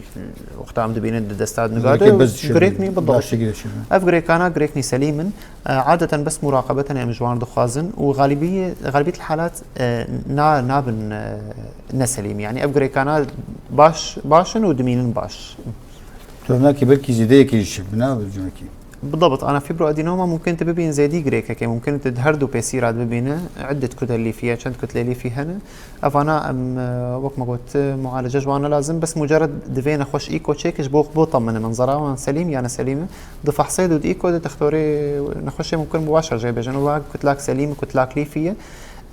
wexta em dibînin di desta nigade. Grêkê bez dişe. Grêknî, bidabit. Ev grêkana grêknî selîm in. E, adeten bes muraqebe tenê em ji wan dixwazin û xalibiyê-, xalibiyet halat, e, na-, nabin, e, neselîm. Yani ev grêkana baş, baş in û dimînin baş. Tu hevnakî belkî zêdeyekî jî çêbina, bi cumekî. Bidabit, ana fibroadenoma mumkin tu bibîn zêdî grêkekê, mumkin tu di her du pêsîra de bibîne, iddet kudel lîfî ye, çend kutlê lîfî hene. Evana em, e, wek me got, e, mualece ji wan ne lazim, bes mucerred divê nexweş îko çêke ji bo xwe bitemine, menzera wan selîm ya ne selîm e. Di fehsê de û di îko de textorê nexweşê mumkin bi baş re jê bêjin. Û kutlak selîm, kutlak lîfî ye.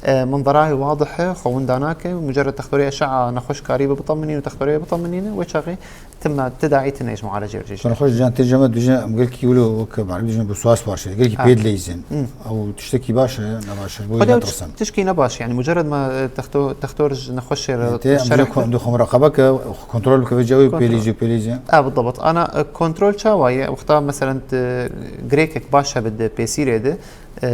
E, menzera wê wadih e, xwe winda nake. Mucerred textorê eşe'a nexweş karî bi biteminîn û textorê biteminîne, wê çaxê Tim, ti daî tine ji mualecê re jî. Sana xweş can tê cem me dibêjin em gelkî wilo wek marif dibêjin bi swas baş e. Gelkî pê dileyzin. Ew tiştekî baş e, ne baş e. Bo Xwedê ew tiş-, tişkî ne baş, yani mucerred me, e, texto-, textor ji nexweşê re tê, em şerh dibêjin ku-, em dê xwe muraqebe ke, kontrol bike vê cewê pê leyzî, pê leyzî. E, bidabit. Ana, e, kontrol çawa ye? Wexta meselen, e, grêkek baş hebe di pêsîrê de, e,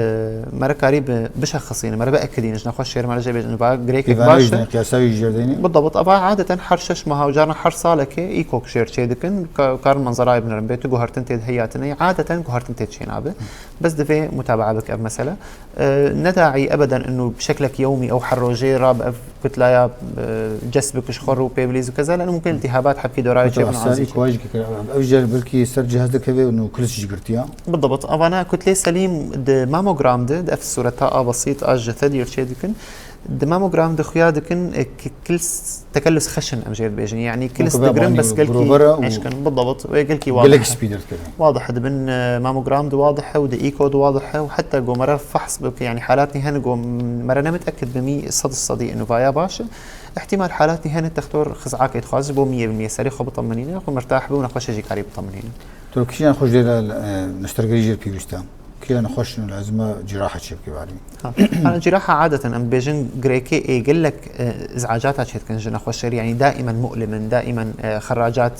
mere karî bi-, bişexisîne, mere biekidîne, ji nexweşê re mere jê bêjin, va grêkek baş e. Qiyasa wî jêr deyne. Bidabit, ava adeten her şeş meha û carna her salekê îkok jêr çê dikin, ka-, karin menzerayê binêrin, bê tu guhertin tê de heye ya tune ye, adeten guhertin tê de çênabe. Bes divê mutabaa bike ev mesele. E, ne daî ebeden inu bi şeklek yewmî ew her rojê rabe ev kutlaya, e, cest bike ji xwe re û pê bilîz û keza, leno mumkin iltihabat hebkî dorayê çêbin, azî çêbin. Ev jî belkî ser cihaz dikeve û kilis jî girtiya. Bidabit. Evana kutlê selîm di mamogram de, di ev sureta a besît a ji thedî re çê dikin. Di mamogram de xuya dikin, e, ki-, kils, tekellus xeşin em jê dibêjin. Yani kils digrin bes gelkî eşkin. Bidabit. Wê gelkî wadih. Gelek spî derdikeve. Wadih dibin, e, mamogram de wadih e û di îko de wadih e û heta go mere fehs bike, yani halatnî hene go mere ne mitekid be mî sed sedî inu vaya baş e. Îhtimal halatnî hene textor xizakê dixwaze bo miyê bi miyê serê xwe biteminîne, xwe mirtah be û nexweşê jî karî biteminîne. Tu kîjan xweş dê re, e, neştergerî jê re pêwîst e? Kîjan xweş lazim e cîraha çê bike barî? Ha. Ha, cîraha adeten em dibêjin grêkê ê gelek, e, iz'acata çê dikin ji nexweşerî, yani daîmen mu'lim in, daîmen, e, xeracat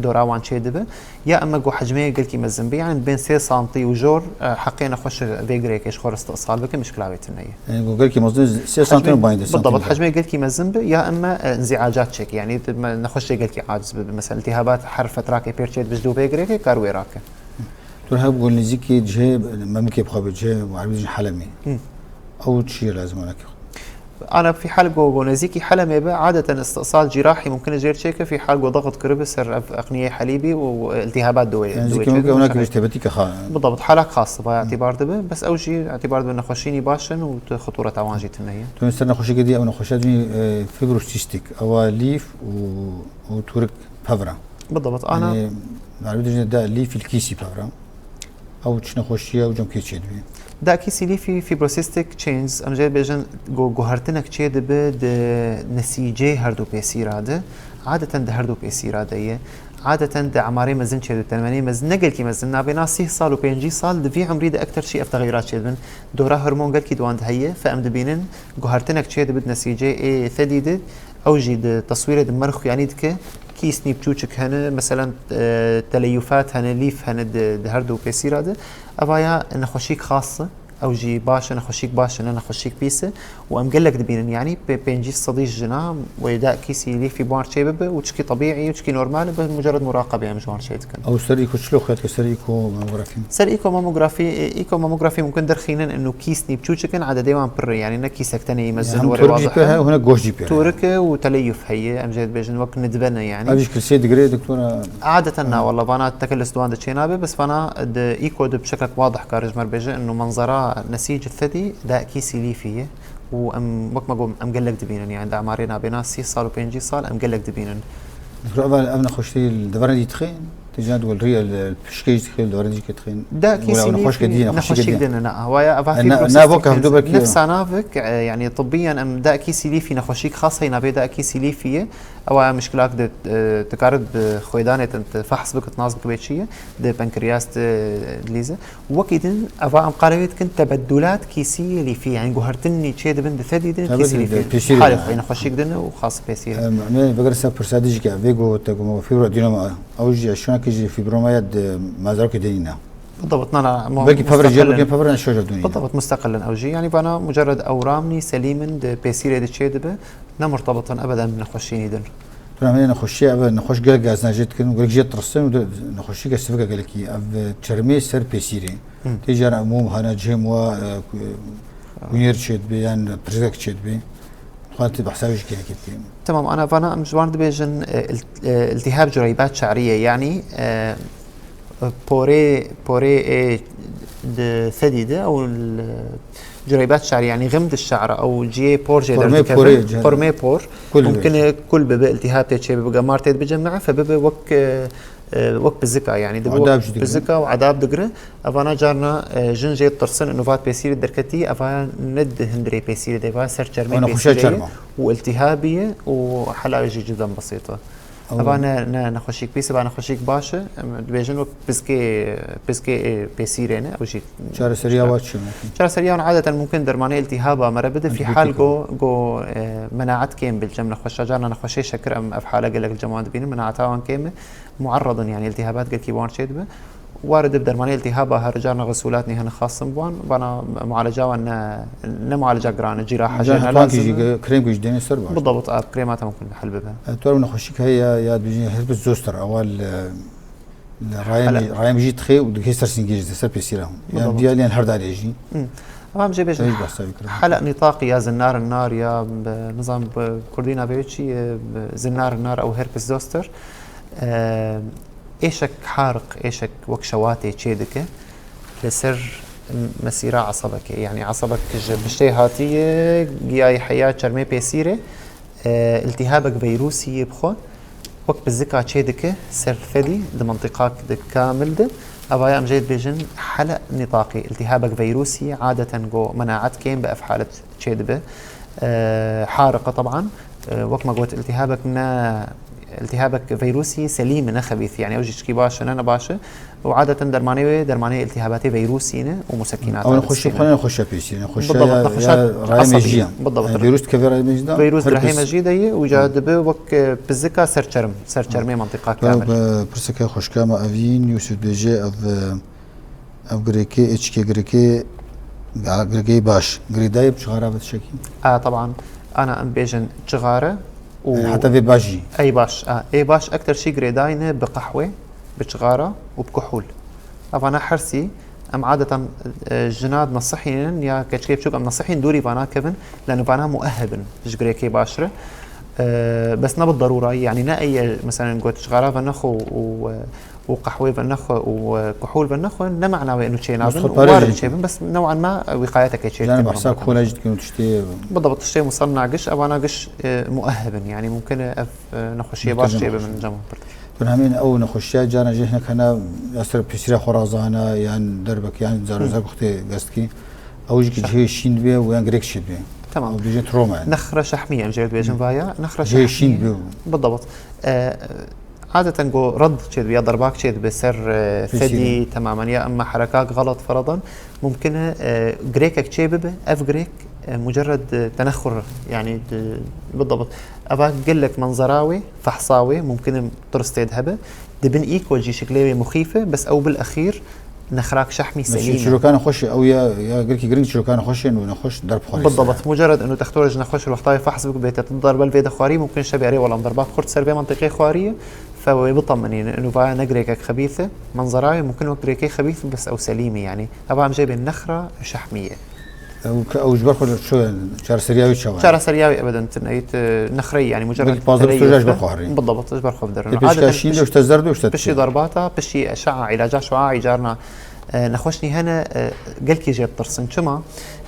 dora wan çê dibe. Ya ema go hecmê gelkî mezin be, yani bên sê santî û jor, e, heqê nexweş vê grêkê ji xwe re îstihsal bike, mişkila wê tune ye. Yani go gelkî mezin sê santî û bayîn de santî. Bidabit, hecmê gelkî mezin be, ya ema, e, inzi'acat çêke, yani me-, nexweşê gelkî aciz bibe. Mesela iltihabat her fetrakê pêr çê dibe ji dû vê grêkê, kar wê rake. Tu her go nêzîkî cihê memlekê bixwe be, cihê, erbî dibêjin Helemê. Hı. Ew çi ye lazim e? Ana fi hal go, go nêzîkî Helemê be, adeten îstihsal cîrahî mumkin e jêr çêke, fi hal go daxit kiribe ser ev eqniyê helîbî û iltihabat duwê, nêzîkî duwê mumkin çêdibe, ew nake mesela. Bidabit, halak xas vaya îtîbar dibe, bes ew jî îtîbar dibe nexweşînî baş in û tu xutureta wan jî tune ye. Tu ser nexweşî girtî, ew nexweşa dibêjin, e, fibrosistik, ew a lîf û, û tûrik pevra. Bidabit, ana. Yani, erbî dibêjin da lîf il kîsî pevra. Ew çi nexweşiye û cem kê çê dibe? Da kîsî lîfî fibrosistik changes, em jê bêjin go-, guhertinek çê dibe di nesîcê her du pêsîra de. Adeten di her du pêsîra de ye. Adeten di emarê mezin çê dibe, temenê mezin, ne gelkî mezin, nabêna sîh sal û pêncî sal di vî emrî de ekter çî ev texeyrat çê dibin. Dora hormon gelkî di wan de heye, fe em dibînin guhertinek çê dibe di nesîcê ê thedî de. Ew jî di teswîrê di mer xuyanî dike. Kîsnî biçûçik hene, meselen, e, teleyufat hene, lîf hene di, di her du pêsîra de. Evaya nexweşîk xas e. Ew jî baş e, nexweşîk baş e, ne nexweşîk pîs e. Û em gelek dibînin, yanî pê-, pêncî sedî jina wê da kîsî lîfî bar çê bibe û çikî tebîî û çikî normal e, bi mucerred muraqebê em ji wan çê dikin. Ew ser îko çilo xuya dike, ser îko mamografî? Ser îko mamografî, e, îko mamografî mumkin derxînin inu kîsnî biçûçik in, ededê wan pir e, yanî ne kîsek tenê mezin were wadih e. Hem tûrik jî pê heye, hûne goş jî pê heye. Tûrik e û teleyuf heye, em jê dibêjin wek nidbe ne, yanî. Ev jî kilsê digire, doktora? Adeten na, walla vana tekellus di wan de çênabe, bes vana di îko de bi şeklek wadih kare ji me re bêje, inu menzera nesîc thedî da kîsî lîfî ye. Û em, wek me got, em gelek dibînin, yani di emarê nabêna sîh sal û pêncî sal em gelek dibînin. Doktor, ev, ev nexweşî li deverên dî dixê? Têcan dû li riyê li pişkê jî dixê, li dorê jî dixê. Da kîsî lîfî nexweşik din e, awaya eva fîbrosis. Na bo kevdo belkî nefsa navik, e, yanî tibbiyen em da kîsî lîfî nexweşîk xas heyna bê da kîsî lîfî ye. Awaya mişkilak di, e, dikare bi xwêdanê te fehs bikit nas bikibê çi ye, di penkriyas di dilîze. Wekî din eva em qarewê dikin tebedûlat kîsî lîfî, yanî guhertinî çê dibin di fedî din kîsî lîfî. Halê xwe nexweşîk din û xas pêsî ye. Em, em ê vegerin ser pirsa dijî ke vê go te go fîbroadenoma. Ew jî şonakî jî fîbroma ya di mazarokê de nîne. Bidabt, na, na, mu-, Belkî pevre jê, belkî pevre ne şoja dûnî. Bidabt, musteqilin ew jî. Yanî vana mucerred ewramnî selîmin di pêsîrê de çê dibe, ne murtabitin ebeden bi nexweşînî din. Tu nameyê nexweşiya ev nexweş gelek gazna jê dikin, gelek jê tirsin û de-, nexweşî ke sivike gelekî. Ev çermê ser pêsîrê. Hı. Tê jara mûm hana cihê wa, e, ku-, kunyer çê dibe yan pirzek çê dibe. Xwar tê behsa wê jî kênekê bikî. Tamam, ana vana em ji wan dibêjin, e, il-, e, iltihab cureybat şe'riye, yanî, e, porê, porê ê di fedî de ew li cureybat şe'riye, yanî xim di şe'ra ew cihê por jê Pormê derdikevin. Porê, cihê. Pormê por. Kul be. Mumkin e kul bibe, iltihab tê çê bibe, gemar tê dibe cem ne'fe bibe wek, e, e, wek pizika, yanî dibe Adab jî digire. Pizika û adab digire. Evana carna, e, jin jê tirsin, û vat pêsîrê derketî, eva ne di hundirê pêsîrê de, eva ser çermê Wana xweşe pêsîrê ye çerma. Û iltihabî ye û hela wê jî ciden besît e. Ew Eva ne, ne nexweşîk pîs e, eva nexweşîk baş e. Em dibêjin wek piskê, piskê, e, pêsîrê ne, ew jî Çareseriya wa çi mumkin? Çareseriya wan adeten mumkin dermanê iltihaba mere bide, fî hal Antibiyotîk. Go, go, e, menaet kêm bil cem nexweşa, carna nexweşê şekir em ev hale gelek li cem wan dibînin, menaeta wan kêm e. Muerredin, yanî iltihabat gelkî wan çê dibe. Warid bi dermanê iltihaba her carna xisûlatnî hene xasin bi wan, vana mualeca wan ne, ne mualeca giran e, cîraha jê ne lazim e. Krêmkî jî dêne ser baş. Bidabt, a, krêma te mumkin hel bibe. E, tu nexweşîk heye ya, ya dijî herpes zoster, ewa li, li rayem, rayem jî dixê û dikê ser singê jî, ser pêsîra. Yan diya yan her darê jî. Hı. Ama em jê bêjin. Hela nîtaqî ya zinnar nar ya, bi, nizam bi kurdî navê çi ye, bi zinnar nar ew herpes zoster. E, êşek hariq, êşek wek şewatê çê dike, li ser mesîra esebekê. Yanî esebek ji piştê hatiye, giyayî heya çermê pêsîrê, e, iltihabek veyrûsî yê bixwe, wek pizika çê dike, ser fedî, di mentiqak di kamil de, evaya em jê dibêjin hele nîtaqî. Iltihabek veyrûsî, adeten go menaet kêm bi ev halet çê dibe. E, hariqe teban, e, wek me got, iltihabek ne, iltihabek veyrûsî selîm e, ne xebîth. Yanî ew jî çikî baş e, ne, ne baş e. Û adeten dermanê wê, dermanê iltihabatê veyrûsî ne û musekînat. Ew nexweşî xwe ne nexweşiya pêsî, nexweşiya ya, ya rayê mejî ya. Bidabt. Veyrûs dikeve rayê mejî de. Veyrûs di rayê mejî de ye û ca dibe wek, e, pizika ser çerm, ser çermê mentiqa kamil. Pirseke xweşka me evîn, Yûsif dibêje ev, e, Ev girêkê, ê çikê girêkê, ya, girêkê baş. Girêdayê bi çixara ve tişekî? A, teban, ana em bêjin çixare û Heta vê baş jî. Ey baş, a, ê baş ekter şî girêdayî ne bi qehwê, bi çixara û bi kuhûl. Evana hersî, em adeten, e, jina dinesihînin ya keçikê biçûk em nesihîn dûrî vana kevin, leno vana mueheb in ji girêkê baş re. E, bes ne bi derûrayî, yanî ne eye, meselen, got çixara ve nexwe û, e, û qehwê ve nexwe û, e, kuhûl ve nexwe, ne mena wê inu çê nabin, warin çê bin, bes new'an ma wîqayeteke çê dikin. Yani behsa kola jî dikin û tiştê. Bidabt, tiştê musanna giş, evana giş, e, mueheb in. Yani mumkin e ev, e, nexweşiyê baş çê bibin cem pirtir. Bin hemîn ew nexweşiya caran jê hinek hene ya ser pêsîra xwe razana, yan derbek, yan zarozak wextê gestkî. Ew jî ki cihê şîn dibe û yan girêk çê dibe. Tamam. Ew dibêjin trauma yani. Nexre şehmî em jê dibêjin vaya. Nexre şehmî. Cihê şîn dibe. Bidabt. E, Adeten go red çêdibe ya derbak çêdibe ser, e, fedî temamen ya emma herekak xelet feradan, mumkin e, e, girêkek çêbibe, ev girêk, e, mucerred, e, tenexur, yani, di, bidabt. Eva gelek menzera wê, fehsa wê, mumkin e tirs tê de hebe. Di bin îko jî şiklê wê muxîf e, bes ew bil exîr nexrak şehmî selîm e. Çîrokan xweş e, ew ya, ya girkî girîng çîrokan xweş e, û nexweş derb xwarî. Bidabt, mucerred inu textor ji nexweş wexta wê fehs bik bête tu derbel vê de xwarî, mumkin şebê erê welam derbak xurt ser vê mentiqê xwarî, fe wê biteminîne, inu vaya ne girêkek xebîth e, menzera wê mumkin wek girêkê xebîth, bes ew selîm e, yani. Eva em jê bê nexra şehmî ye. Ew ke ew ji ber xwe ço çareseriya wê çawa? Çareseriya wê ebeden tune, yît, e, nexreyî, yani, mucerred. Belkî pazdeh soja ji ber xwe herî. Bidabt, ji ber xwe bidirin. Pişka şîn de işte zerd işte. Pişî derbata, pişî eşaa, ilaca şuaî carna, e, nexweşnî hene, e, gelkî jê ditirsin. Çima?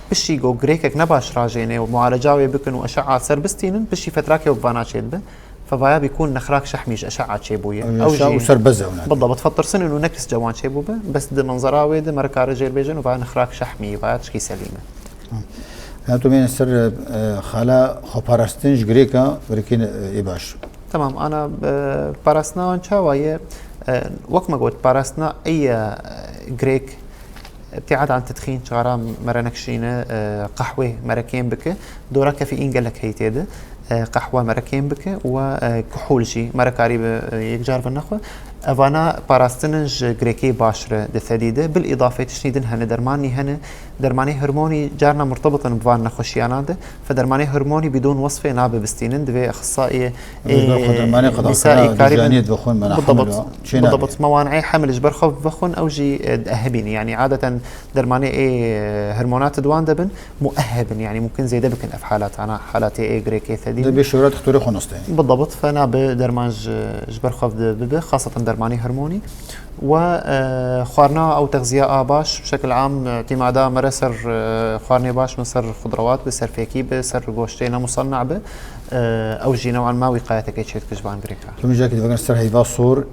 Pişî go girêkek nebaş rajêne û mualeca wê bikin û eşaa ser bistînin, pişî fetrakê wek vana çêdibe. فبايا بيكون نخراك شحمي، ج-، أشعة çêbûye. Ew Ew jî şa û serbez e wina. بالضبط، فدرسن إنه نكس جوان çêbûbe، بس di منظرا wê de mera kare jêr bêjin û vaya nixrak şehmî, vaya tişkî selîm e. Yani tu mêne ser, e, xala xweparastin ji girêka, girêkên, e, ê baş. Tamam, ana, e, parastina wan çawa ye? E, wek me got, parastina ê, e, girêk, ابتعاد عن التدخين, çixara mere nekişîne, e, qehwê mere kêm bike, dora kafeîn gelek heye tê de, e, qehwe mere kêm bike û, e, kuhûl jî mere karî bi, e, yekcar ve nexwe. Evana parastinin ji girêkê baş re di tedî de. Bil îdafê tiştî din hene, dermanî hene, dermanê hormonî carna murtebit in bi van nexweşiyana de. Fe dermanê hormonî bidûn wesfê nabe bistînin, divê exisayê Ew ji ber xwe dermanê qedexana nîsa îkarî bin. Dûjaniyê divexwin, me بالضبط. Çê nabe. بالضبط. Mewaneyê hemil ji ber xwe bivexwin, ew jî, e, diehibînin. Yani adeten dermanê ê, e, hormonat di wan de bin, muehib in. Yani mumkin zêde bikin ev halatana, halatê ê girêkê tedî. Dê bê şewra dixtorê xwe nistê. بالضبط. Fe nabe derman ji, ji ber xwe de bibe, xaseten dermanê hormonî. و، e, xwarina ew texziya a baş, bi şekil am, e, îtîmada mere ser, e, xwarinê baş bin, ser xudrawat bi, ser fêkî bi, ser goştê ne musanna bi, e, ew jî new'an ma wîqayetekê çêdike ji van girêka. Tu min jî dibêjin ser heyva sor, e,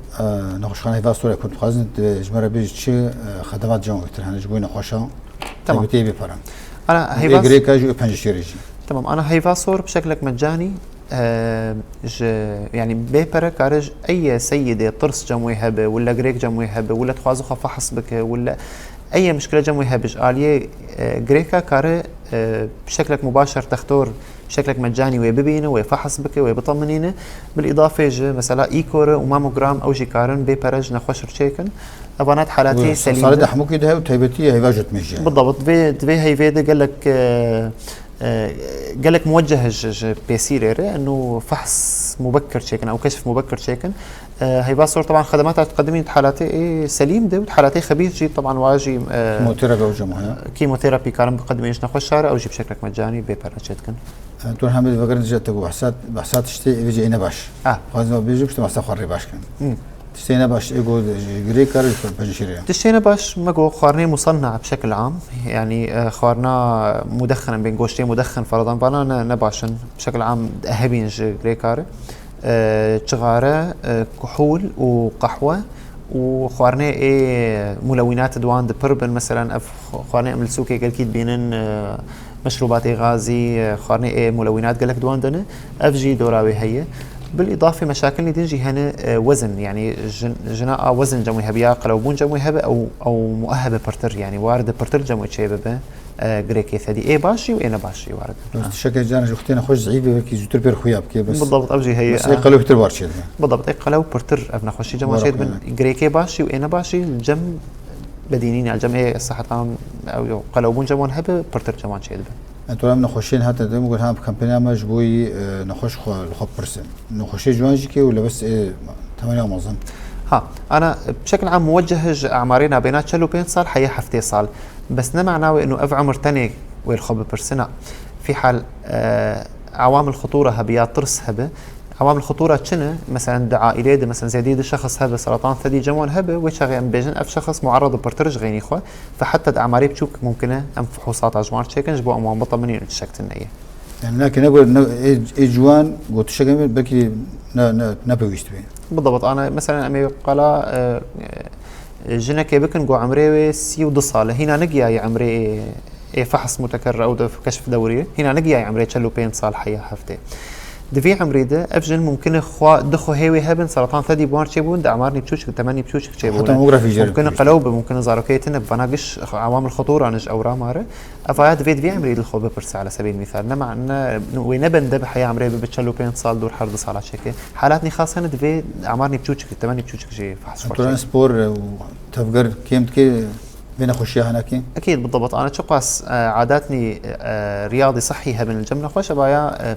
nexweşxana heyva sor, e, ku dixwazin, e, ji me re bêjî çi, e, xedemat cem wektir hene ji bo nexweşa Tamam. Taybetî bê pere. Ana Ê heyva girêka jî û penceşêrê jî. Tamam, ana heyva sor bi şeklek mecanî, e, ji, yani bê pere kare ji eye seyidê tirs cem wê hebe, wila girêk cem wê hebe, wila dixwaze xwe fehs bike, wila eye mişkile cem wê hebe ji aliyê, e, girêka kare, e, bi şeklek mubaşer textor, bi şeklek mecanî wê bibîne, wê fehs bike, wê biteminîne. Bil îdafê ji mesela îkore û mamogram ew jî karin bê pere ji nexweş re çêkin. Evana di halatê Û selîm Salê de. De hemûkî de hev taybetî heyva jotmêj jî. بالضبط. Divê, divê heyvê de gelek, e, e, gelek muweceh ji, ji pêsîrê re, eno fehs mubekkir çêkin, ew keşf mubekkir çêkin. E, heyva sor, teban, xedemata diqedimîn di halatê ê selîm de û di halatê xebîs jî, teban, wa jî, e, Kîmoterapî ew cem heye. Kîmoterapî karin biqedimîn ji nexweşa re, ew jî bi şeklek mecanî bê pere çêdikin. E, tu hemî vegerin dije te ku behsa, behsa tiştê ê vêce ê nebaş. Ah. Xwazim bêjim, piştî behsa xwe rê baş kin. Hmm. Tiştê nebaş ê ku ji girêka re ji penceşêrê. Tiştê nebaş, me got xwarinê musanna bi şekil am, yani, e, xwarina mudexxin, bên goştê mudexxin, feradan vana ne, ne baş in, bi şekil am hebîn ji girêka re. E, çixare, e, kuhûl û qehwe û xwarinê ê mulewînat di wan de pir bin, meselen ev xwarinê em li sûkê gelkî dibînin, e, meşrûbatê gazî, e, xwarinê ê mulewînat gelek di wan de ne. Ev jî dora wê heye. Bil îdafê meşakilnî din jî hene, e, wezin, yanî jin-, jina a wezin cem wê hebe ya qelewbûn cem wê hebe, ew, ew muehebe pirtir, yanî waride pirtir cem wê çê bibe, e, girêkê tedî. Ê baş jî û ê nebaş jî waride. Bes Ha. tişeke caran ji wextê nexweş zîf be, belkî zûtir pêr xuya bike, bes. Bildabt, ev jî heye. Bes ê qelew pirtir bar çê dibe. Bildabt, ê qelew pirtir ev nexweşî cem wê Bar çê dibin. Xuya. Girêkê baş jî û ê nebaş jî li cem bedînîn, ya li cem ê sehetan ew qelewbûn cem wan hebe, pirtir cem wan çê dibe. Em tu em nexweşiyên hatin, em got, ha, bi kampanya me ji bo yî, e, nexweş xwe, li xwe pirsin. Nexweşê ciwan jî ke û lebes, e, temenê mezin. Ha, ana, bi şekil am muweceh ji emarê nabêna çel û pênc sal heya heftê sal. Bes ne mana wê inu ev emir tenê wê li xwe bipirsin, na. Fî hal, e, ewamil xutura hebe ya tirs hebe. Ewamil xutura çi ne? Meselen di aîleyê de, meselen zêdî di şexs hebe, seratan tedî cem wan hebe, wê çaxê em bêjin ev şexs muerred e pirtir ji xeynî xwe. Fe heta di emarê biçûk mumkin e em fihûsata ji wan çêkin, ji bo em wan biteminînin tişek tune ye. Yani nakê ne got, ne, ê, ê ciwan got tişek em belkî ne, ne, ne pêwîst bê. Bildabt, ana, meselen em ê qala, e, e, jinekê bikin ku emrê wê sî û du sal e. Hîna negiyaye emrê ê, ê fehs mutekerrer ew de keşf dewrî. Hîna negiyaye emrê çel û pênc sal heya heftê. Di vî emrî de ev jin mumkin e xwe, di xwe hê wê hebin, seratan tedî bi wan çêbûn, di emarnî biçûçik, di temenî biçûçik çêbûn. Heta mamografî jê re Mumkin e biçûçik. Qelew bi, mumkin e zarokê tune bi, vana giş ewamil xutura ne ji ewra ma re. Ev aya divê di vî emrî li xwe bipirse, ala sebîl mîsal. Ne ma-, ne, wê ne bende bi heya emrê bibe çel û pênc sal dûr her du sala çêke. Halatnî xas hene divê emarnî biçûçik, temenî biçûçik jî fehs xwe Naturan çêke. Spor, e, û tevger kêm dike vê nexweşiya hinekî? Ekîd, bildabt. Ana çiqas, e, adatnî, e, riyadî sihî hebin li cem nexweş, evaya, e,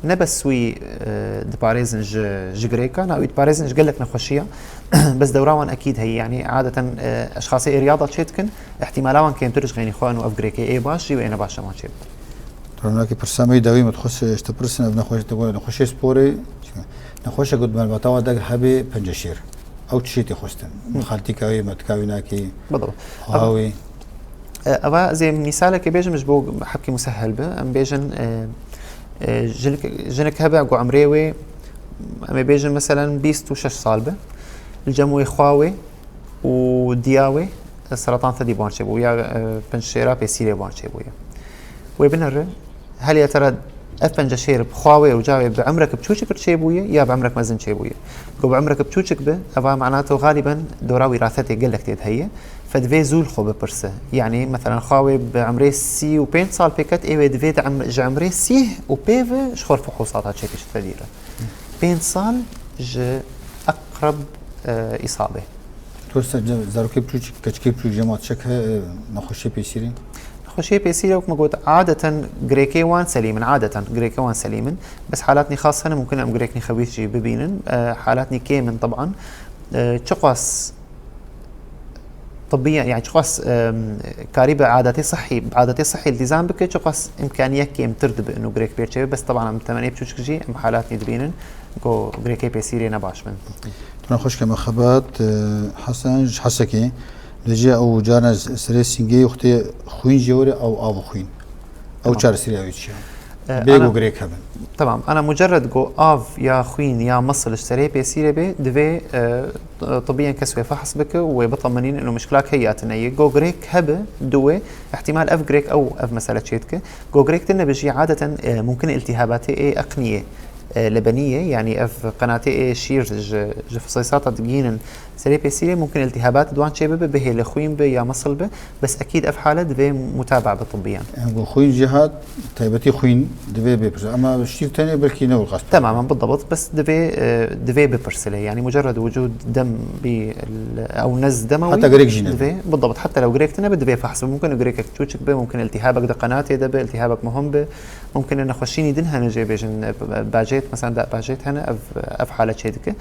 ne bes wî, e, diparêzin ji, ji girêka, na wî diparêzin ji gelek nexweşiya. Bes dewra wan ekîd heye, yanî adeten, e, eşxasê ê riyada çê dikin, îhtîmala wan kêmtir ji xeynî xwe in û ev girêkê ê baş jî û ê nebaş wan çê bikin. Rûnakî pirsa me yî dawî me dixwest ji te pirsin, ev nexweş-, nexweşê sporê, nexweşek ku di malbata we de hebe penceşêr. Ew çi şêtî xwestin? Hı. Mixaltîka wê, metika wê nakî, Bildabt. xweha wê. E, eva ez ê mîsalekê bêjim ji bo hebkî musehel be. Em bêjin, e, e, jinik, jinik hebe ku emrê wê Em ê bêjin, meselen, bîst û şeş sal be, li cem wê xwa wê û diya wê seretan sedî wan çêbû ya, e, penc şêra pêsîrê wan çêbûye. Wê binere, heliya te re ev penc şêr bi xwa wê û ca wê bi emrek biçûçik çêbûye ya bi emrek mezin çêbûye. Ku bi emrek biçûçik be, eva manato galiben dora wîrasetê gelek tê de heye. Fe divê zû li xwe bipirse. Yanî, meselen, xwa wê bi emrê sî û pênc sal pê ket, ê wê divê di em-, ji emrê sî û pê ve ji xwe re fihûsata çêke ji te dî re. Pênc sal ji eqreb, e, îsabê. Tu se-, ce-, zarokê biçûçik, keçikê biçûçik cema çek he, e, nexweşiyê pêsîrê? Nexweşiyê pêsîrê, wek me got, adeten girêkê wan selîm in, adeten girêkê wan selîm in. Bes halatnî xas hene, mumkin em girêknî xewîs jî bibînin. E, halatnî kêm in, teban. E, çiqas طبيا، yani çiqas, em, karî bi adetê sihî, bi adetê sihî iltizam bike, çiqas imkaniye kêmtir dibe û girêk pêr çêbe. Bes teban em temenê biçûçik jî em halatnî dibînin ku girêkê pêsîrê ne baş bin. Tuna xweş ke me xebat, e, Hesen ji Hesekê. Dibêje ew carna serê sîngehê wextê xwîn jê were ew av xwîn. Ew Tamam. çareserî ew çi ye? E, Bê ana ku girêk hebin. Tamam, ana mucerred ku av ya xwîn ya mesil ji serê pêsîrê bê, divê, e, t-, tibiyen kes wê fehs bike û wê bitemenîn û mişkilak heye ya tune ye. Ku girêk hebe, duwê, ihtimal ev girêk ew, ev mesele çêdike. Ku girêk tune be jî adeten, e, mumkin iltihabatê ê eqniyê, e, lebeniyê, yani ev qenatê ê şîr ji, ji fisêsata digihînin serê pêsîrê, mumkin iltihabat di wan çê bibe, bihêle xwîn be ya mesil be, bes ekîd ev hale divê mutabaa be tibbiyan. Em got xwîn jî hat, taybetî xwîn divê bê pirse. Ama şîr tenê belkî ne wil qast. Temamen, bidabt, bes divê, e, divê bipirse lê. Yani mucerred wicûd dem bî l-, ew nez demewî Heta girêk jî nebe. Divê, bidabt, heta lew girêk tine be, divê fehs be. Mumkin girêkek çûçik be, mumkin iltihabek di qenatê de be, iltihabek muhim be. Mumkin nexweşînî din hene jê bêjin, e, bacêt, mesela da bacêt hene, ev, ev hale çêdike.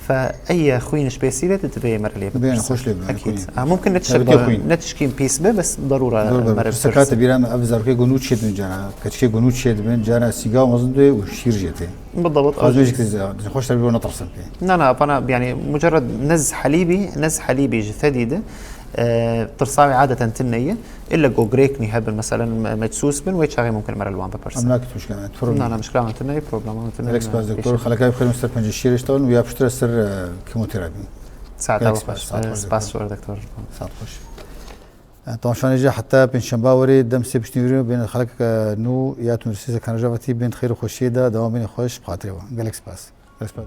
Fe eye xwîn ji pêsîrê de divê mere lê Divê bipirse. Xweş lê bibin, Ekîd. xwîn. Ha, mumkin ne tişek Tabii ki dar-, xwîn. ne tişkîn pîs be, bes darûra Doğru, doğru. mere Pirse bipirse. kate bîra me ev zarokê gunû çê dibin cara. Keçikê gunû çê dibin cara sîga mezin dê û şîr jê tê. Bidabt. Xwaz mejik tê xweş tabii ona tarsin pê. Na, na, pana, yani mucerred nez helîbî, nez helîbî ji fedî de, e, tirsa wê adeten tune ye. Îlle ku girêknî hebin, meselen, me-, meçsûs bin, wê çaxê mumkin mere li wan bipirsin. Em nakit muşkil, em turum. Na, na, muşkila me tune ye, problema me tune ye. Gelek spas, doktor. Xeleka xêr ser pencî şêrê ji te û ya piştre ser, e, kemoterapî. Saeta Gelek we spas, xweş. saet xweş, Spas doktor. zor, doktor. Saet xweş. E, temaşanê jî heta pêncşemba werê dem sê piştnî bên xelek, e, nû ya Tunusî Sekana Javatî bên xêr û xweşiyê de dewam bînê xweş bi xatirê we. Gelek spas. Gelek spas.